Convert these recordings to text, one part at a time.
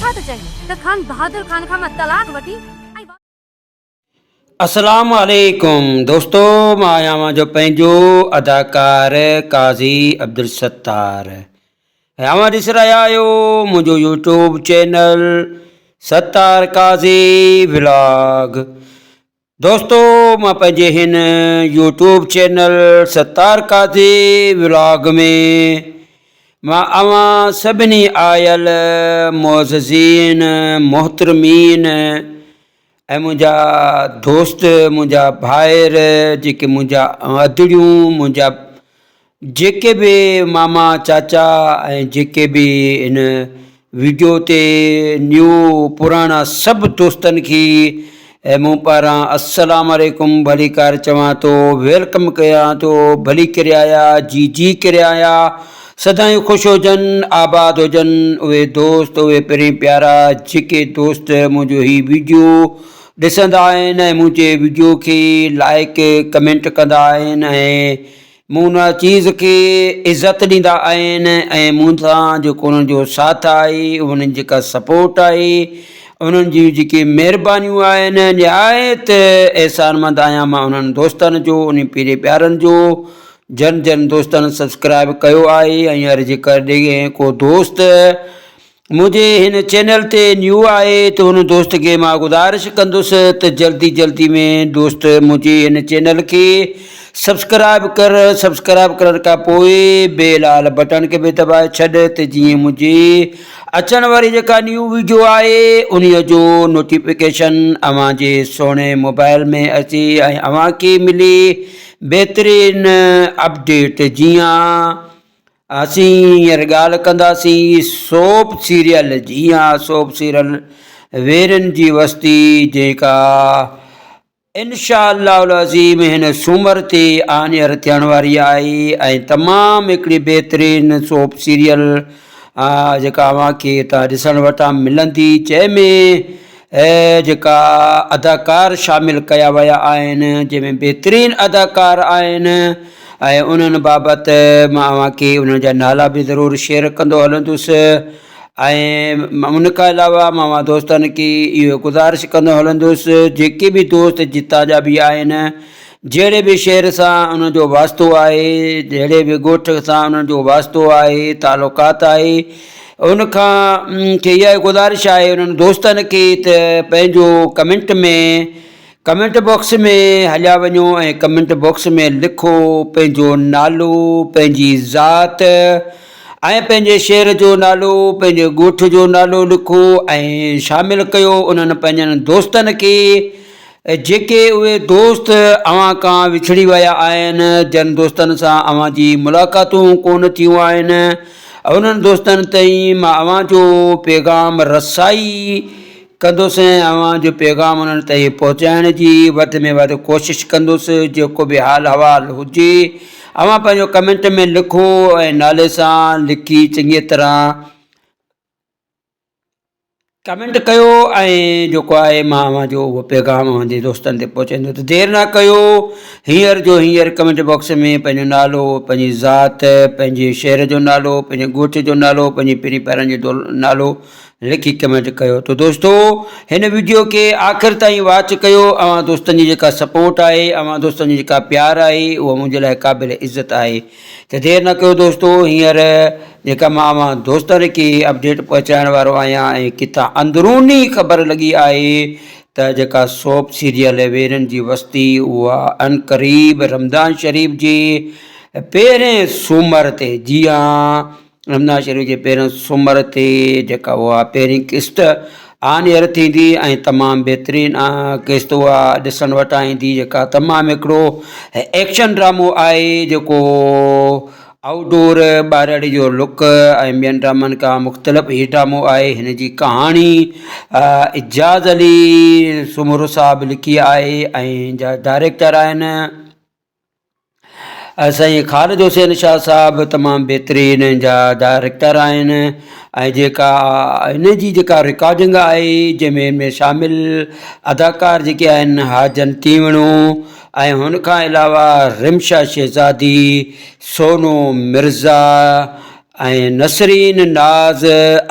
ڇا ٿو چاهين ته خان بهادر خان کان مان طلاق وٺي ۽. اسلام عليڪم دوستو مان آهيان اوهان جو پنهنجو اداڪار قاضي عبدالستار ۽ اوهان ڏس رهيا آهيو منهنجو YouTube channel Sattar Qazi vlog دوستو مان پنهنجي هن YouTube channel Sattar Qazi vlog ۾ مان اوهان سڀني آيل معززين محترمين ۽ منهنجا دوست منهنجا ڀائر جيڪي منهنجا ادڙيون منهنجا جيڪي به ماما چاچا ۽ جيڪي به هن ويڊيو تي نيو پراڻا سڀ دوستن کي مون پاران السلام عليڪم ڀليڪار چوان ٿو welcome ڪيان ٿو ڀلي ڪري آيا جي جي ڪري آيا سدائين خوش هجن آباد هجن اهي دوست اهي پرين پيارا جيڪي دوست منهنجو هي ويڊيو ڏسندا آهن ۽ منهنجي ويڊيو کي لائڪ ڪمينٽ ڪندا آهن ۽ مون ان چيز کي عزت ڏيندا آهن ۽ مون سان جيڪو انهن جو ساٿ آهي انهن جي جيڪا سپورٽ آهي انهن جون جيڪي مهربانيون آهن نهايت احسان مند آهيان مان انهن دوستن جو انهن پيري پيارن جو جن جن دوستن سبسڪرائب ڪيو آهي ۽ هر جيڪر ڪو دوست منهنجي هن چينل تي نيو آهي ته ان دوست کي مان گذارش ڪندس ته جلدي جلدي ۾ دوست منهنجي هن چينل کي سبسڪرائب ڪر سبسڪرائب ڪرڻ کان پوء بيل آل بٽڻ کي به دٻائي ڇڏ ته جيئن منهنجي اچڻ واري جيڪا نيو ويڊيو آهي انهي جو نوٽيفڪيشن اوهان جي سهڻي موبائل ۾ اچي ۽ اوهان کي ملي بهترين اپڊيٽ جيئن اسين هينئر ڳالهه ڪنداسين سوپ سيريل جي ها سوپ سيريل ويرين جي وستي جيڪا انشاء الله العظيم هن سومر تي آن ايئر ٿيڻ واري آهي ۽ تمام هڪڙي بهترين سوپ سيريل جيڪا اوهان کي هتان ڏسڻ وٽان ملندي جنهن ۾ جيڪا اداڪار شامل ڪيا ويا آهن جنهن ۾ بهترين اداڪار آهن ۽ انهن بابت مان اوهان کي انهن جا نالا به ضرور شيئر ڪندو هلندس ۽ ان کان علاوه مان اوهان دوستن کي اهو گذارش ڪندو هلندس جيڪي به دوست جتان جا به آهن جهڙي به شهر سان انهن جو واسطو آهي، جهڙي به ڳوٺ سان انهن جو واسطو آهي، تعلقات آهي، ان کان کي اها گذارش آهي انهن دوستن کي ته پنهنجو ڪمينٽ ۾ ڪمينٽ باڪس ۾ هليا وڃو ۽ ڪمينٽ باڪس ۾ لکو پنهنجو نالو، پنهنجي ذات ۽ پنهنجي شهر جو نالو، پنهنجي ڳوٺ جو نالو لکو ۽ شامل ڪيو انهن پنهنجن دوستن کي. جيڪي اهي دوست اوهان کان وڇڙي ويا آهن، جن دوستن سان اوهان جي ملاقاتون ڪونه ٿيون آهن، انهن دوستن تائين مان اوهان جو پيغام رسائي ڪندس ۽ اوهان جو پيغام انهن تائين پهچائڻ جي وڌ ۾ وڌ ڪوشش ڪندس، جيڪو به حال احوال هجي اوهان پنهنجو ڪمينٽ ۾ لکو ۽ نالي سان لکي چڱيء طرح ڪمينٽ ڪيو ۽ جيڪو آهي مان اوهان جو اهو پيغام اوهان جي دوستن تي پهچائيندو ته دير نه ڪيو هينئر جو هينئر ڪمينٽ باڪس ۾ پنهنجو نالو پنهنجي ذات پنهنجي شهر جو نالو پنهنجي ڳوٺ جو نالو پنهنجي پرين پيارن جو نالو لکي ڪمينٽ ڪيو ته دوستو هن ويڊيو کي آخر تائين واچ ڪيو اوهان دوستن جي جيڪا سپورٽ آهي اوهان دوستن جي جيڪا پيار آهي اهو منهنجي لاء قابل عزت آهي ته دير نه ڪيو دوستو هينئر جيڪا مان اوهان دوستن کي اپڊيٽ پهچائڻ وارو آهيان ۽ ڪٿان اندروني خبر لڳي آهي ته جيڪا سوپ سيريل ويرن جي وستي اها عنقريب رمضان شريف جي پهرين سومر تي جي ها رمضان شريف جي پهرين سومر تي جيڪا اها پهرين قسط آن ايئر ٿيندي ۽ تمام بهترين قسط اها ڏسڻ وٽان ايندي جيڪا تمام هڪڙو ايڪشن ڊرامو آهي جيڪو آئوٽ ڊور ٻارڙي جو لڪ ۽ ٻين ڊرامن کان مختلف هي ڊرامو آهي هن جي ڪهاڻي اعجاز علي سومرو صاحب لکي آهي ۽ جا ڊائريڪٽر آهن سائين خالد حسين شاهه صاحب تمام بهترين جا ڊائريڪٽر آهن ۽ جيڪا هن جي جيڪا رڪارڊنگ آهي جنهن ۾ شامل اداڪار جيڪي آهن حاجن تيوڻو ۽ هن کان علاوه رمشا شهزادي سونو مرزا. ۽ نسرين ناز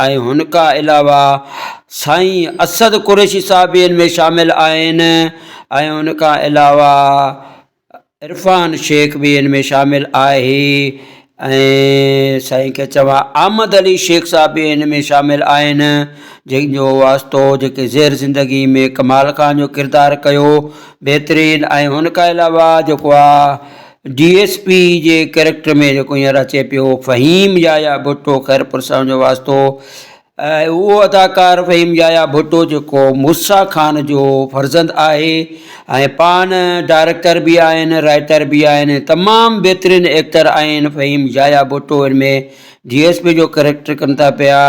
۽ هن کان علاوه سائين اسد قريشي صاحب به ان ۾ شامل آهن ۽ ان کان علاوه عرفان شيخ به ان ۾ شامل آهي ۽ سائين کي چوان احمد علي شيخ صاحب به ان ۾ شامل آهن جنهن جو واسطو جيڪي زهر زندگي ۾ ڪمال خان جو ڪردار ڪيو بهترين ۽ هن کان علاوه جيڪو آ ڊي ايس پي جي ڪيريڪٽر ۾ جيڪو هينئر اچي پيو فهيم يحيٰ ڀٽو خيرپور سان جو واسطو ۽ اهو اداڪار فهيم يحيٰ ڀٽو جيڪو موسيٰ خان جو فرزند آهي ۽ پاڻ ڊائريڪٽر به آهن رائيٽر به آهن ۽ تمام بهترين ايڪٽر آهن فهيم يحيٰ ڀٽو ان ۾ ڊي ايس پي جو ڪريڪٽر ڪن ٿا پيا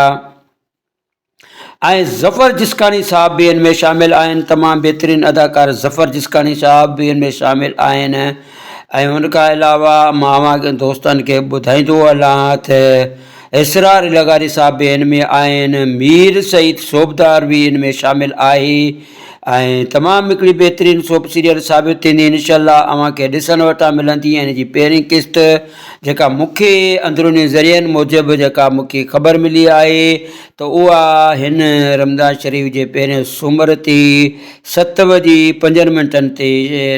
۽ ظفر جسڪاڻي صاحب به ان ۾ شامل آهن تمام بهترين اداڪار ظفر جسڪاڻي صاحب به ان ۾ شامل آهن ۽ ان کان علاوه مان اوهان کي دوستن کي ٻڌائيندو هلان ته اسرار لغاري صاحب به ان ۾ آهن، مير سعيد صوبدار به ان ۾ شامل آهي ۽ تمام هڪڙي بهترين سوپ سيريل ثابت ٿيندي انشاء الله اوهان کي ڏسڻ وٽان ملندي ۽ ان جي پهرين قسط جيڪا مون کي اندروني ذريعن موجب جيڪا مون کي خبر ملي آهي ته اها هن رمضان شريف جي پهرين سومر تي ست وڄي پنجن منٽن تي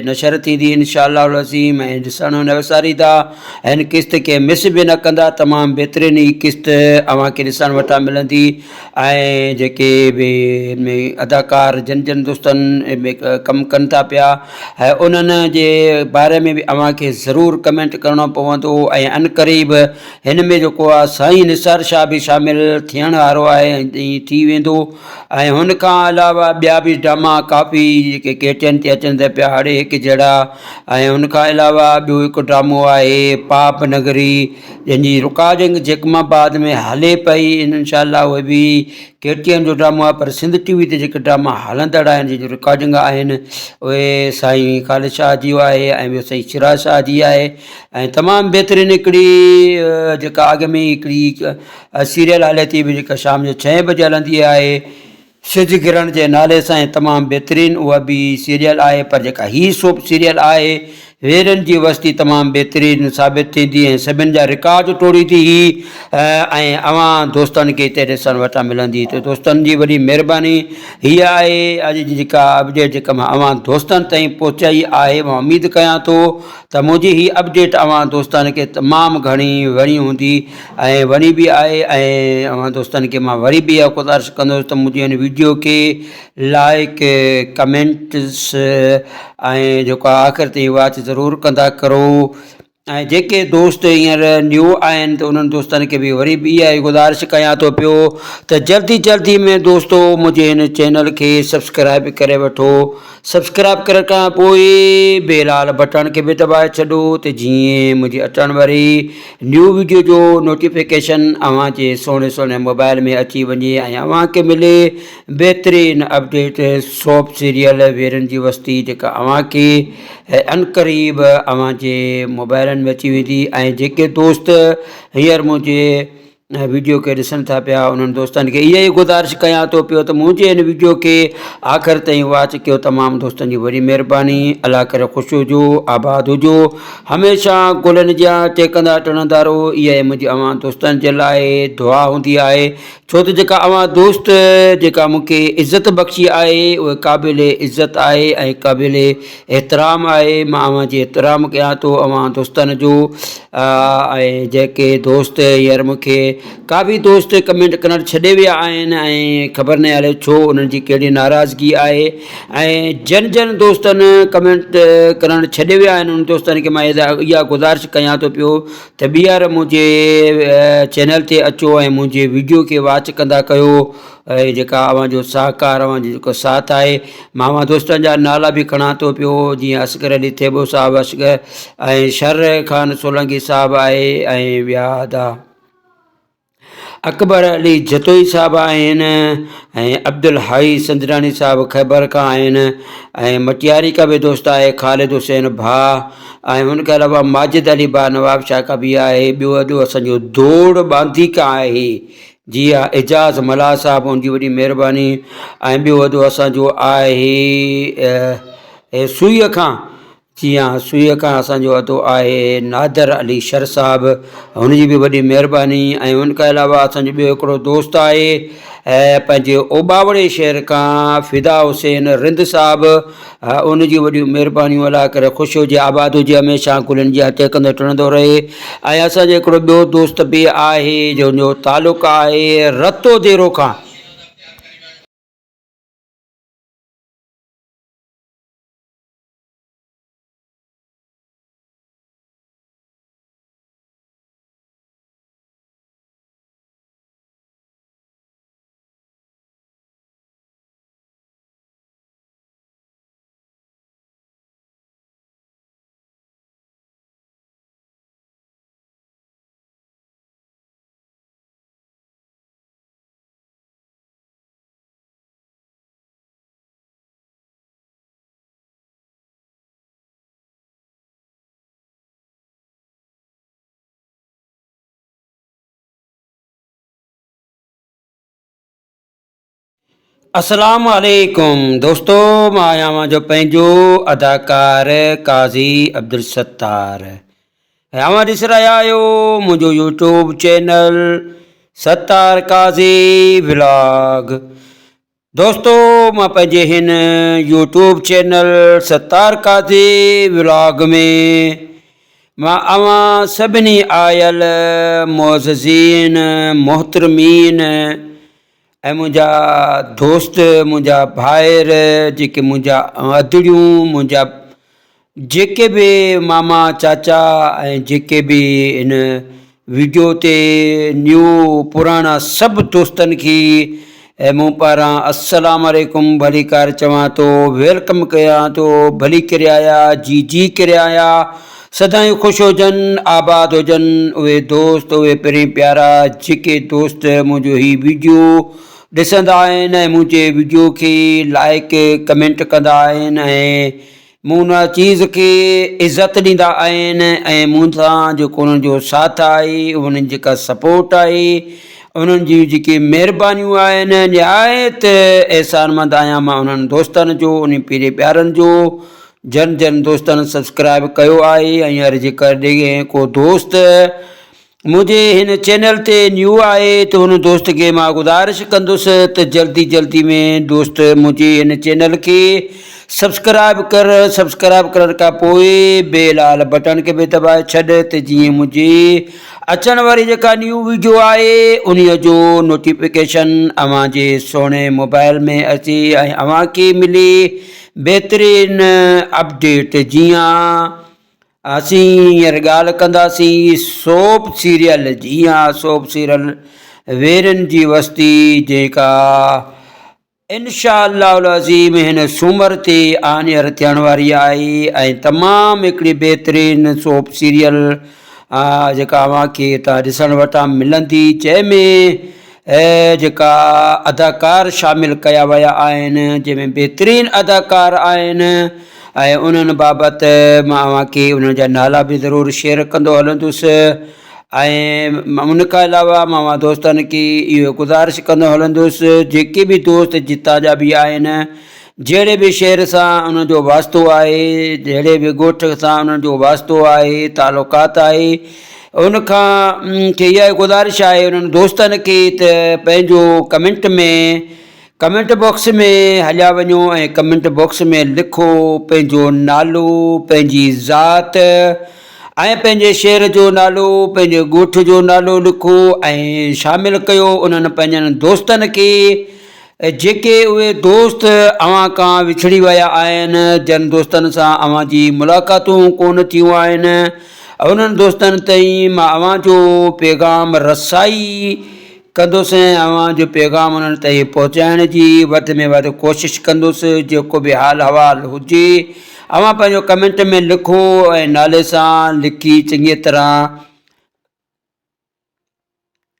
نشر ٿيندي انشاء الله العظيم ۽ ڏسڻ نه وساريندا هن قسط کي مس به نه ڪندا تمام بهترين هي قسط اوهان کي ڏسڻ وٽان ملندي ۽ جيڪي به هن ۾ اداڪار جن جن دوستن ۾ ڪم ڪن ٿا پيا ۽ انهن جي باري ۾ به اوهان کي ضرور ڪمينٽ ڪرڻو پوندو ۽ عنقريب هن ۾ جيڪو آهي سائين نثار شاهه به شامل ٿيڻ وارو آهي ۽ ٿي ويندو ۽ هن کان علاوه ٻيا به ڊراما ڪافي جيڪي ڪي ٽي اين تي اچن ٿا پيا هڙي هڪ جهڙا ۽ هن کان علاوه ٻيو هڪ ڊرامو آهي پاپ نگري جنهن جي رڪارڊنگ جيڪب آباد ۾ هلي پئي انشاء الله اهي به ڪي ٽي اين جو ڊرامو آهي پر سنڌ ٽي وي تي جيڪي ڊراما هلندڙ آهن جن جون رڪارڊنگ آهن اهي سائين خالد شاهه جي آهي ۽ ٻيو سائين سراج شاهه جي آهي ۽ تمام بهترين هڪڙي جيڪا اڳ ۾ هڪڙي سيريل هلي ٿي به جيڪا شام جو ڇهين بجي هلندي آهي سج گرهڻ جي نالي سان ۽ تمام بهترين اها به سيريل آهي پر جيڪا هي سوپ سيريل آهي ويرن جي وستي تمام بهترين ثابت ٿيندي ۽ سڀن جا رڪارڊ ٽوڙيندي هي ۽ اوهان دوستن کي هتي ڏسڻ وٽان ملندي ته دوستن جي وڏي مهرباني هي آهي اڄ جي جيڪا اپڊيٽ جيڪا مان اوهان دوستن تائين پهچائي آهي مان اميد ڪيان ٿو ته منهنجي هي اپڊيٽ اوهان دوستن کي تمام گهڻي وڻي هوندي ۽ وڻي به آهي ۽ اوهان دوستن کي مان وري به اها گذارش ڪندس ته منهنجي هن ويڊيو کي لائڪ ڪمينٽس ۽ جيڪو آخر تائين واچ ضرور ڪندا ڪرو ۽ جيڪي دوست هينئر نيو آهن ته انهن دوستن کي به وري به اها گذارش ڪيان ٿو پيو ته جلدي جلدي ۾ دوستو منهنجي هن چينل کي سبسڪرائب ڪري وٺو سبسڪرائب ڪرڻ کان پوء بيل آل بٽڻ کي به دٻائي ڇڏو ته جيئن منهنجي اچڻ واري نيو ويڊيو جو نوٽيفڪيشن اوهان جي سهڻي سهڻي موبائل ۾ اچي وڃي ۽ اوهان کي ملي بهترين اپڊيٽ سوپ سيريل ويرن جي وستي جيڪا اوهان کي عنقريب اوهان جي موبائلن ۾ اچي ويندي ۽ جيڪي دوست هينئر منهنجي ۽ ويڊيو کي ڏسن ٿا پيا انهن دوستن کي اها ئي گذارش ڪيان ٿو پيو ته منهنجي هن ويڊيو کي آخر تائين واچ ڪيو تمام دوستن جي وڏي مهرباني الله ڪري خوش هجو آباد هجو هميشه گلن جيان ٽيڪندا ٽڻندا رهو اها ئي منهنجي اوهان دوستن جي لاء دعا هوندي آهي ڇو ته جيڪا اوهان دوست جيڪا مون کي عزت بخشي آهي اها قابل عزت آهي ۽ قابل احترام آهي مان اوهان جي احترام ڪيان ٿو اوهان دوستن جو ۽ جيڪي دوست هينئر مون کي ڪافي دوست ڪمينٽ ڪرڻ ڇڏي ويا آهن ۽ خبر ناهي الائي ڇو انهن جي ڪهڙي ناراضگي آهي ۽ جن جن دوستن ڪمينٽ ڪرڻ ڇڏي ويا آهن انهن دوستن کي مان اها گذارش ڪيان ٿو پيو ته ٻيهر منهنجي چينل تي اچو ۽ منهنجي ويڊيو کي واچ ڪندا ڪيو ۽ جيڪا اوهان جو سهڪار اوهان جو جيڪو ساٿ آهي مان اوهان دوستن جا نالا به کڻان ٿو پيو جيئن اصغر علي ٿيٻو صاحب اصغر ۽ شر خان سولنگي صاحب آهي ۽ ٻيا ادا اڪبر علي جتوئي صاحب آهن ۽ عبدالحئي سندراڻي صاحب خيبر کان آهن ۽ مٽياري کا به دوست آهي خالد حسين ڀاء ۽ ان کان علاوه ماجد علي ڀاء نواب شاهه کان به آهي ٻيو ادو اسانجو دوڙ ٻانڌي کان آهي جي ها اعجاز ملاح صاحب ان جي وڏي مهرباني ۽ ٻيو ادو اسان جو آهي سوئي کان جي ها سوئي کان اسان جو ادو آهي نادر علي شر صاحب هن جي به وڏي مهرباني ۽ ان کان علاوه اسان جو ٻيو هڪڙو دوست آهي پنهنجي اوٻاوڙي شهر کان فدا حسين رند صاحب ان جون وڏيون مهربانيون الله ڪري خوش هجي آباد هجي هميشه گلن جي ٽهڪندو ٽڙندو رهي ۽ اسان جو هڪڙو ٻيو دوست به آهي جنهن جو تعلق آهي رتو ديرو کان. اسلام عليڪم دوستو مان آهيان اوهان جو پنهنجو اداڪار قاضي عبدالستار ۽ اوهان ڏسي رهيا آهيو منهنجو YouTube channel Sattar Qazi vlog دوستو مان پنهنجي هن YouTube channel Sattar Qazi vlog ۾ مان اوهان سڀني آيل معززين محترمين ۽ منهنجا دوست منهنجا ڀائر جيڪي منهنجا ادڙيون منهنجا جيڪي به ماما چاچا ۽ جيڪي به هن ويڊيو تي نيو پراڻا سڀ دوستن کي مون پاران السلام عليڪم ڀليڪار چوان ٿو welcome ڪيان ٿو ڀلي ڪري آيا جي جي ڪري آيا سدائين خوش هجن آباد هجن اهي دوست اهي پرين پيارا جيڪي دوست منهنجو هي ويڊيو ڏسندا آهن ۽ منهنجي ويڊيو کي لائڪ ڪمينٽ ڪندا آهن ۽ مون ان چيز کي عزت ڏيندا آهن ۽ مون سان جيڪو انهن جو ساٿ آهي انهن جيڪا سپورٽ آهي انهن جون جيڪي مهربانيون آهن نهايت احسان مند آهيان مان انهن دوستن جو انهن پيري پيارن جو جن جن دوستن سبسڪرائب ڪيو آهي ۽ هر جيڪر ڪو دوست منهنجي هن چينل تي نيو آهي ته هن دوست کي مان گذارش ڪندس ته جلدي جلدي ۾ دوست منهنجي هن چينل کي سبسڪرائب ڪر سبسڪرائب ڪرڻ کان پوء بيل آل بٽڻ کي به دٻائي ڇڏ ته جيئن منهنجي اچڻ واري جيڪا نيو ويڊيو آهي انهي جو نوٽيفڪيشن اوهان جي سهڻي موبائل ۾ اچي ۽ اوهان کي ملي بهترين اپڊيٽ جيئن اسين هينئر ڳالهه ڪنداسين سوپ سيريل جي ها سوپ سيريل ويرين جي وستي جيڪا انشاء الله العظيم هن سومر تي آنيئر ٿيڻ واري آهي ۽ تمام هڪڙي بهترين سوپ سيريل جيڪا اوهان کي هتان ڏسڻ وٽان ملندي جنهن ۾ جيڪا اداڪار شامل ڪيا ويا آهن جنهن ۾ بهترين اداڪار آهن ۽ انهن بابت مان اوهان کي انهن جا نالا به ضرور شيئر ڪندو هلندس ۽ ان کان علاوه مان اوهان دوستن کي اهو گذارش ڪندو هلندس جيڪي به دوست جتان جا به آهن جهڙي به شهر سان انهن جو واسطو آهي جهڙي به ڳوٺ سان انهن جو واسطو آهي تعلقات آهي ان کان کي اها گذارش آهي انهن دوستن کي ته پنهنجو ڪمينٽ ۾ ڪمينٽ باڪس ۾ هليا وڃو ۽ ڪمينٽ باڪس ۾ لکو پنهنجو نالو پنهنجي ذات ۽ پنهنجي شهر جو نالو پنهنجي ڳوٺ جو نالو لکو ۽ شامل ڪيو انهن پنهنجن دوستن کي جيڪي اهي دوست اوهان کان وڇڙي ويا آهن، جن دوستن سان اوهان جي ملاقاتون ڪونه ٿيون آهن، انهن دوستن تائين مان اوهان جو پيغام رسائي ڪندس ۽ اوهان جو پيغام انهن تائين پهچائڻ جي وڌ ۾ وڌ ڪوشش ڪندس. جيڪو به حال احوال هجي اوهان پنهنجو ڪمينٽ ۾ لکو ۽ نالي سان لکي چڱيء طرح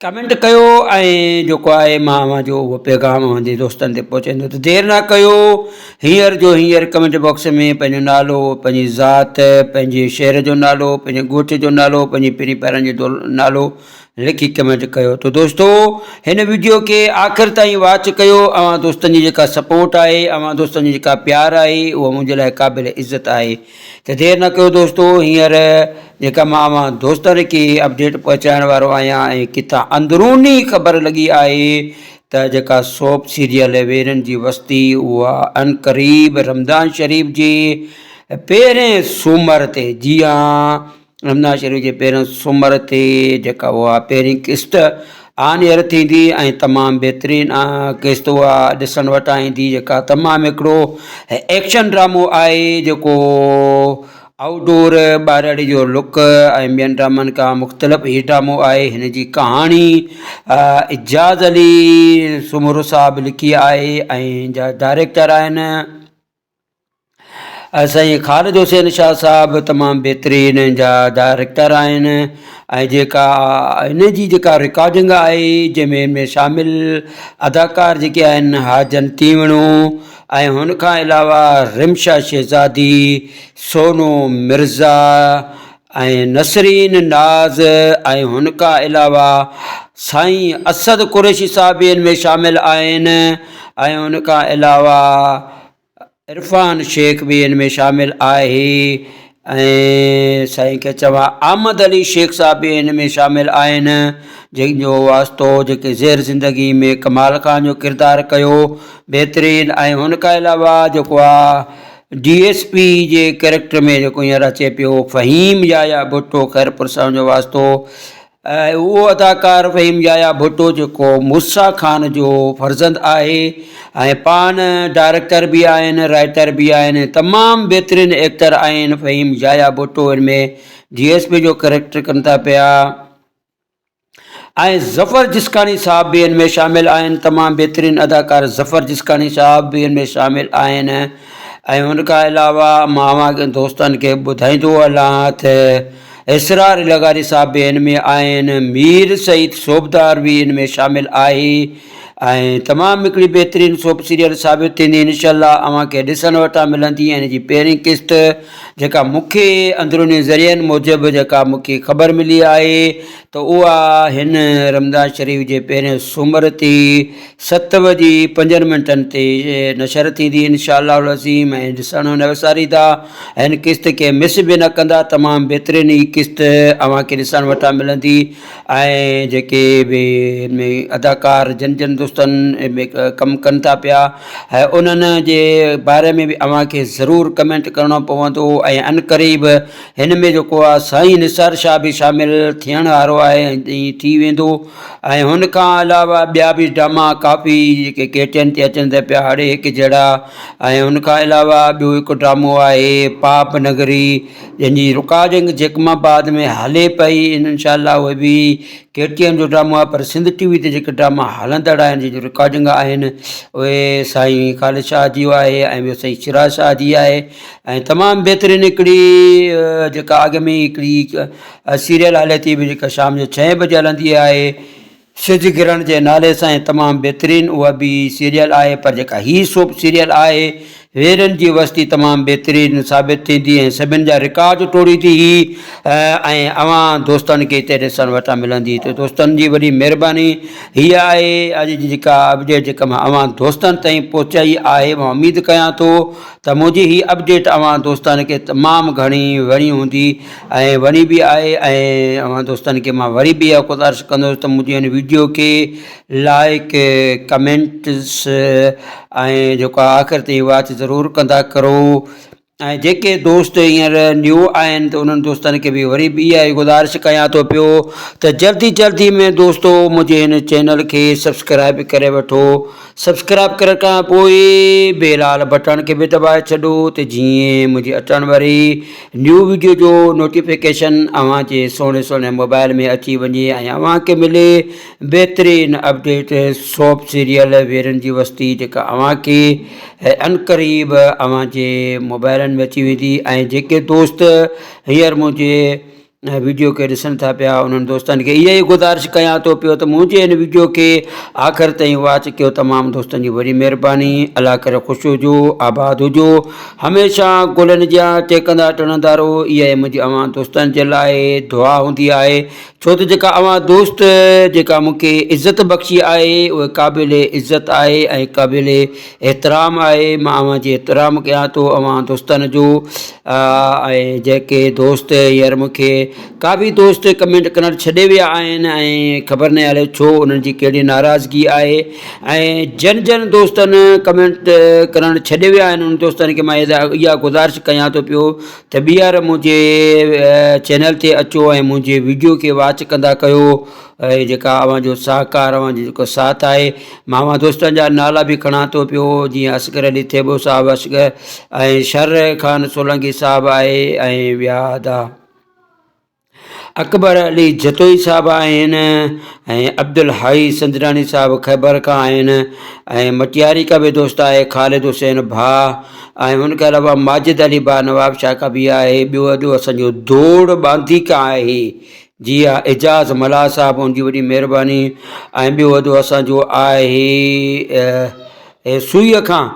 ڪمينٽ ڪيو ۽ جيڪو آهي مان اوهان جو اهو پيغام اوهان جي دوستن تي پهچائيندو ته دير نه ڪيو هينئر جو هينئر ڪمينٽ باڪس ۾ پنهنجو نالو پنهنجي ذات پنهنجي شهر جو نالو پنهنجي ڳوٺ جو نالو پنهنجي پرين پيارن جو نالو لکي ڪمينٽ ڪيو ته دوستو هن ويڊيو کي آخر تائين واچ ڪيو اوهان دوستن جي جيڪا سپورٽ آهي اوهان دوستن جي جيڪا پيار آهي اهو منهنجي لاء قابل عزت آهي ته دير نه ڪيو دوستو هينئر جيڪا مان اوهان دوستن کي اپڊيٽ پهچائڻ وارو آهيان ۽ ڪٿان اندروني خبر لڳي آهي ته جيڪا سوپ سيريل ويرن جي وستي اها عنقريب رمضان شريف جي پهرين سومر تي جي ها رمضان شريف جي پهرين سومر تي جيڪا اها پهرين قسط آن ايئر ٿيندي ۽ تمام بهترين قسط اها ڏسڻ وٽان ايندي جيڪا تمام هڪڙو ايڪشن ڊرامو آهي جيڪو آئوٽ ڊور ٻارڙي جو لڪ ۽ ٻين ڊرامن کان مختلف هي ڊرامو آهي هن جي ڪهاڻي اعجاز علي سومرو صاحب لکي آهي ۽ جا ڊائريڪٽر آهن سائين خالد حسين شاهه صاحب تمام بهترين جا ڊائريڪٽر آهن ۽ جيڪا ان جي جيڪا رڪارڊنگ آهي جنهن ۾ ۾ شامل اداڪار جيڪي آهن حاجن تيوڻو ۽ هن کان علاوه رمشا شهزادي سونو مرزا ۽ نسرين ناز ۽ هن کان علاوه سائين اسد قريشي صاحب به ان ۾ شامل آهن ۽ ان کان علاوه عرفان شيخ به ان ۾ شامل آهي ۽ سائين کي چوان احمد علي شيخ صاحب به ان ۾ شامل آهن جنهن جو واسطو جيڪي زهر زندگي ۾ ڪمال خان جو ڪردار ڪيو بهترين ۽ هن کان علاوه جيڪو آ ڊي ايس پي جي ڪيريڪٽر ۾ جيڪو هينئر اچي پيو فهيم يحيٰ ڀٽو خيرپور سان جو واسطو ۽ اهو اداڪار فهيم يحيٰ ڀٽو جيڪو موسيٰ خان جو فرزند آهي ۽ پاڻ ڊائريڪٽر به آهن رائيٽر به آهن ۽ تمام بهترين ايڪٽر آهن فهيم يحيٰ ڀٽو ان ۾ ڊي ايس پي جو ڪريڪٽر ڪن ٿا پيا ۽ ظفر جسڪاڻي صاحب به ان ۾ شامل آهن تمام بهترين اداڪار ظفر جسڪاڻي صاحب به ان ۾ شامل آهن ۽ ان کان علاوه مان اوهان کي دوستن کي ٻڌائيندو هلان ته اسرار لغاري صاحب به ان ۾ آهن، مير سعيد صوبدار به ان ۾ شامل آهي ۽ تمام هڪڙي بهترين سوپ سيريل ثابت ٿيندي انشاء الله اوهان کي ڏسڻ وٽان ملندي ۽ ان جي پهرين قسط جيڪا مون کي اندروني ذريعن موجب جيڪا مون کي خبر ملي آهي ته اها هن رمضان شريف جي پهرين سومر تي ست وڄي پنجن منٽن تي نشر ٿيندي انشاء الله العظيم ۽ ڏسڻ نه وساريندا هن قسط کي مس به نه ڪندا تمام بهترين هي قسط اوهان کي ڏسڻ وٽان ملندي ۽ جيڪي به هن ۾ اداڪار جن جن دوستن ۾ ڪم ڪن ٿا پيا ۽ انهن جي باري ۾ به اوهان کي ضرور ڪمينٽ ڪرڻو پوندو ۽ عنقريب هن ۾ جيڪو آهي سائين نثار شاهه به شامل ٿيڻ وارو آهي ۽ ٿي ويندو ۽ هن کان علاوه ٻيا به ڊراما ڪافي جيڪي ڪي ٽي اين تي اچن ٿا پيا هڙي هڪ جهڙا ۽ ان کان علاوه ٻيو هڪ ڊرامو آهي پاپ نگري جنهن جي رڪارڊنگ جيڪب آباد ۾ هلي پئي انشاء الله اهي به ڪي ٽي اين جو ڊرامو آهي پر سنڌ ٽي وي تي جيڪي ڊراما هلندڙ آهن جن جون رڪارڊنگ آهن اهي سائين خالد شاهه جي آهي ۽ ٻيو سائين سراج شاهه جي آهي ۽ تمام بهترين هڪڙي جيڪا اڳ ۾ هڪڙي سيريل هلي ٿي جيڪا شام جو ڇهين بجي هلندي آهي سج گرهڻ جي نالي سان ۽ تمام بهترين اها به سيريل آهي پر جيڪا هي سوپ سيريل آهي ويرن جي وستي تمام بهترين ثابت ٿيندي ۽ سڀن جا رڪارڊ ٽوڙيندي هي ۽ اوهان دوستن کي هتي ڏسڻ وٽان ملندي ته دوستن جي وڏي مهرباني هي آهي اڄ جي جيڪا اپڊيٽ جيڪا مان اوهان دوستن تائين پهچائي آهي مان اميد ڪيان ٿو ته منهنجي هي اپڊيٽ اوهان دوستن کي تمام گهڻي وڻي هوندي ۽ وڻي به آهي ۽ اوهان دوستن کي مان وري به اها گذارش ڪندس ته منهنجي هن ويڊيو کي لائڪ ڪمينٽس ۽ جيڪو آخر تائين واچ ضرور ڪندا ڪرو ۽ جيڪي دوست هينئر نيو آهن ته انهن دوستن کي به وري به اها ئي گذارش ڪيان ٿو پيو ته جلدي جلدي ۾ دوستو منهنجي هن چينل کي سبسڪرائب ڪري وٺو سبسڪرائب ڪرڻ کان پوء بيل آل بٽڻ کي به دٻائي ڇڏو ته جيئن منهنجي اچڻ واري نيو ويڊيو جو نوٽيفڪيشن اوهان جي سهڻي سهڻي موبائل ۾ اچي وڃي ۽ اوهان کي ملي بهترين اپڊيٽ سوپ سيريل ويرن جي وستي جيڪا اوهان کي عنقريب اوهان جي موبائلن ۾ اچي ويندي ۽ جيڪي دوست هينئر منهنجي. ۽ ويڊيو کي ڏسن ٿا پيا انهن دوستن کي اها ئي گذارش ڪيان ٿو پيو ته منهنجي هن ويڊيو کي آخر تائين واچ ڪيو تمام دوستن جي وڏي مهرباني الله ڪري خوش هجو آباد هجو هميشه گلن جيان ٽيڪندا ٽڻندا رهو اها ئي منهنجي اوهان دوستن جي لاء دعا هوندي آهي ڇو ته جيڪا اوهان دوست جيڪا مونکي عزت بخشي آهي اها قابل عزت آهي ۽ قابل احترام آهي مان اوهان جي احترام ڪيان ٿو اوهان دوستن جو ۽ جيڪي دوست هينئر مون کي ڪافي دوست ڪمينٽ ڪرڻ ڇڏي ويا آهن ۽ خبر ناهي الائي ڇو انهن جي ڪهڙي ناراضگي آهي ۽ جن جن دوستن ڪمينٽ ڪرڻ ڇڏي ويا آهن انهن دوستن کي مان اها گذارش ڪيان ٿو پيو ته ٻيهر منهنجي چينل تي اچو ۽ منهنجي ويڊيو کي واچ ڪندا ڪيو ۽ جيڪا اوهان جو سهڪار اوهان جو جيڪو ساٿ آهي مان اوهان دوستن جا نالا به کڻان ٿو پيو جيئن اصغر علي ٿيٻو صاحب اصغر ۽ شر خان سولنگي صاحب آهي ۽ ٻيا ادا اڪبر علي جتوئي صاحب آهن ۽ عبدالحئي سندراڻي صاحب خيبر کان آهن ۽ مٽياري کا به دوست آهي خالد حسين ڀاء ۽ ان کان علاوه ماجد علي ڀاء نواب شاهه کان به آهي ٻيو ادو اسانجو دوڙ ٻانڌي کان آهي جي ها اعجاز ملاح صاحب ان جي وڏي مهرباني ۽ ٻيو ادو اسان جو آهي سوئي کان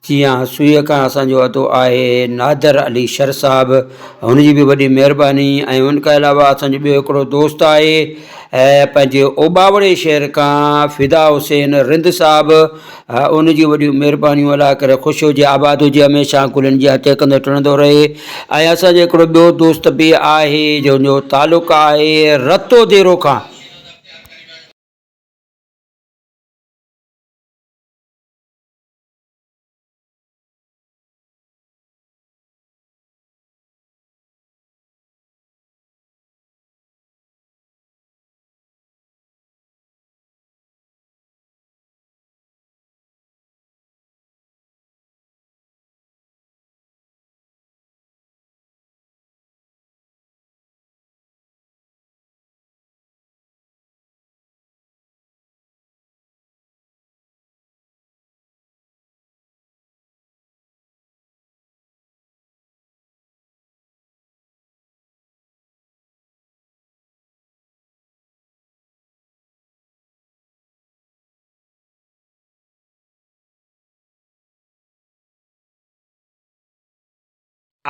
جي ها سوئي کان اسان جو ادو آهي نادر علي شر صاحب هن جي به وڏي مهرباني ۽ ان کان علاوه اسان جو ٻيو هڪڙو دوست آهي پنهنجي اوٻاوڙي شهر کان فدا حسين رند صاحب ها ان جون وڏيون مهربانيون الله ڪري خوش هجي آباد هجي هميشه گلن جي هٿ ڪندو ٽڻندو رهي ۽ اسان جو هڪڙو ٻيو دوست به آهي جنهن جو تعلق آهي رتو ديرو کان.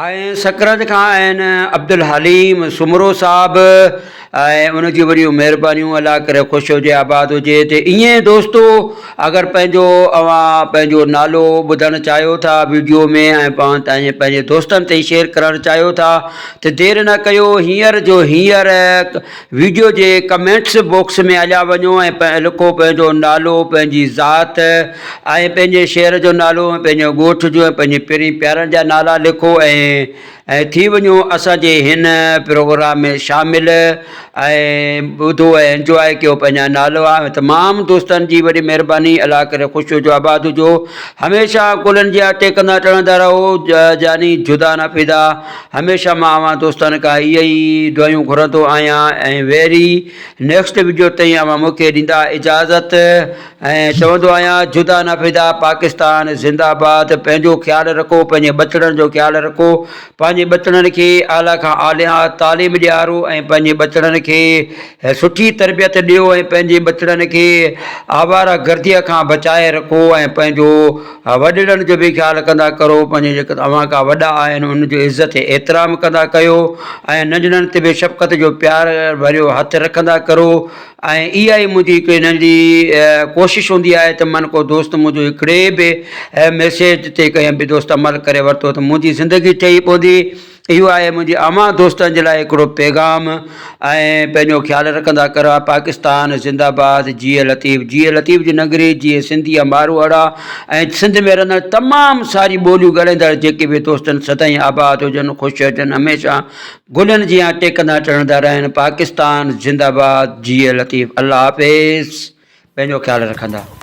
۽ سڪرنڊ کان آهن عبدالحليم سومرو صاحب ۽ ان جون وڏيون مهربانيون الله ڪري خوش هجي آباد هجي ته ائين دوستو اگر پنهنجو اوهان پنهنجو نالو ٻڌڻ چاهيو ٿا ويڊيو ۾ ۽ پنهنجي دوستن تائين شيئر ڪرڻ چاهيو ٿا ته دير نه ڪيو هينئر جو هينئر ويڊيو جي ڪمينٽس باڪس ۾ هليا وڃو ۽ لکو پنهنجو نالو، پنهنجي ذات ۽ پنهنجي شهر جو نالو ۽ پنهنجي ڳوٺ جو ۽ پنهنجي پرين پيارن جا نالا لکو ۽ ٿي وڃو اسان جي هن پروگرام ۾ شامل ۽ ٻڌو ۽ انجواء ڪيو پنهنجا نالو ۽ تمام دوستن جي وڏي مهرباني الله ڪري خوش هجو آباد هجو هميشه گلن جي آٽي ڪندا ٽڻندا رهو جاني جدا نه فدا هميشه مان اوهان دوستن کان اهي ئي دعايون گهرندو آهيان ۽ ويري نيڪسٽ وڊيو تائين اوهان مون کي ڏيندا اجازت ۽ چوندو آهيان جدا نه فدا پاڪستان زنده باد پنهنجو خيال رکو پنهنجي ٻچڙن جو خيال رکو پنهنجي ٻچڙن کي اعليٰ کان اعليٰ تعليم ڏيارو ۽ پنهنجي ٻچڙن کي سٺي تربيت ڏيو ۽ پنهنجي ٻچڙن کي آواره گرديء کان بچائي رکو ۽ پنهنجو وڏڙن جو به خيال ڪندا ڪرو پنهنجي جيڪي اوهان کان وڏا آهن انهن جو عزت ۽ احترام ڪندا ڪيو ۽ ننڍڙن تي به شفقت جو پيار ڀريو هٿ رکندا ڪرو ۽ اها ئي منهنجي هڪڙي ننڍڙي ڪوشش هوندي آهي ته من ڪو دوست منهنجو هڪڙي به ميسيج تي ڪنهن به دوست عمل ڪري ورتو ته منهنجي زندگي ٺهي پوندي اهو آهي منهنجي اوهان دوستن جي لاء هڪڙو پيغام ۽ پنهنجو خيال رکندا ڪريو پاڪستان زنده باد جيئي لطيف جيئي لطيف جي نگري جيئي سنڌي جا ماروئڙا ۽ سنڌ ۾ رهندڙ تمام ساري ٻوليون ڳالهائيندڙ جيڪي به دوست آهن سدائين آباد هجن خوش هجن هميشه گلن جيان ٽيڪندا ٽڙندا رهن پاڪستان زنده باد جيئي لطيف الله حافظ پنهنجو خيال رکندا.